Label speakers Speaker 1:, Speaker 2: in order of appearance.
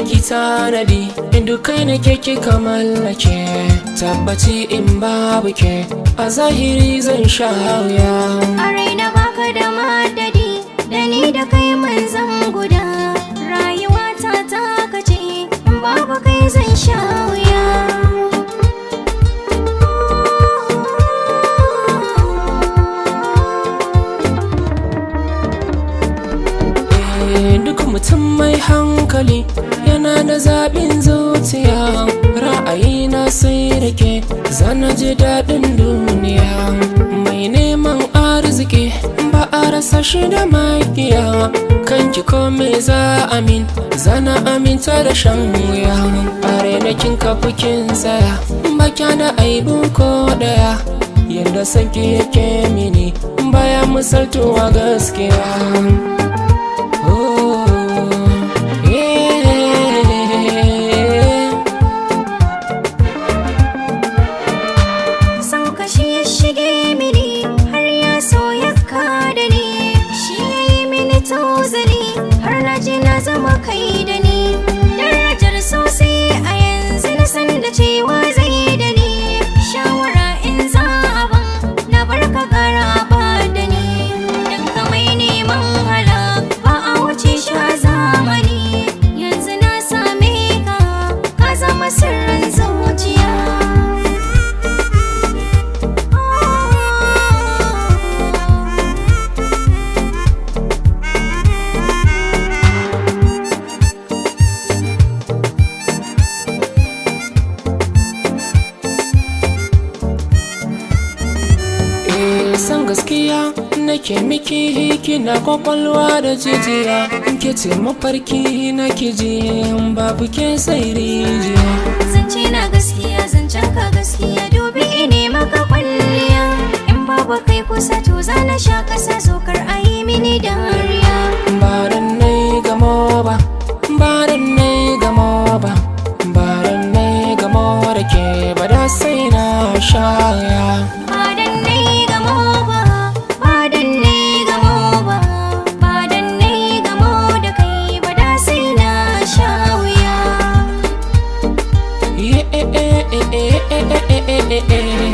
Speaker 1: miki tanadi, inda kai nake kika mallake. Tabbaci in babu ke, a zahiri zan sha wuya.
Speaker 2: A raina baka da madadi, da ni da kai mun zan guda. Rayuwa ta taka ce, in babu kai zan sha wuya.
Speaker 1: Duk mutum mai hankali yana da zaɓin zuciya. Ra'ayina sai da ke, zana ji daɗin duniya. Mai neman arziki ba a rasa shi da makiya. Kanki kome za amin, zana aminta da shan wuya. A rainakin kafukin tsaya, ba kya da aibu ko ɗaya. Yanda sanki yake mini baya misaltuwa gaskiya.
Speaker 2: Shige mini har ya so ya kada ni, shi ya yi mini tozali har na ji na zama kai da ni. Darajar sosai a yanzu na san da cewa zai da ni. Shawara in za a ban na barka gara ba da ni. Duka mai neman halak ba a wuce shi a zamani. Yanzu na same ka, ka zama sirrin zuciya.
Speaker 1: San gaskiya nake miki, kina kwakwalwa da jijiya. Ke ce mafarki na ji, babu ke sai rijiya.
Speaker 2: Zance na gaskiya, zancen ka gaskiya, dubi ine maka kwalliya. In babu kai kusa to zana sha kasa, sokar ayi mini dariya.
Speaker 1: Ba dan nai gamo ba, ba dan nai gamo ba, ba dan nai gamo da ke ba da sai na sha ya.
Speaker 2: Ba dan nai gamo ba, ba dan nai gamo ba, ba dan nai gamo da kai ba da sai na sha wuya.
Speaker 1: Yeah, eh, eh, eh, eh, eh, eh, eh, eh, eh.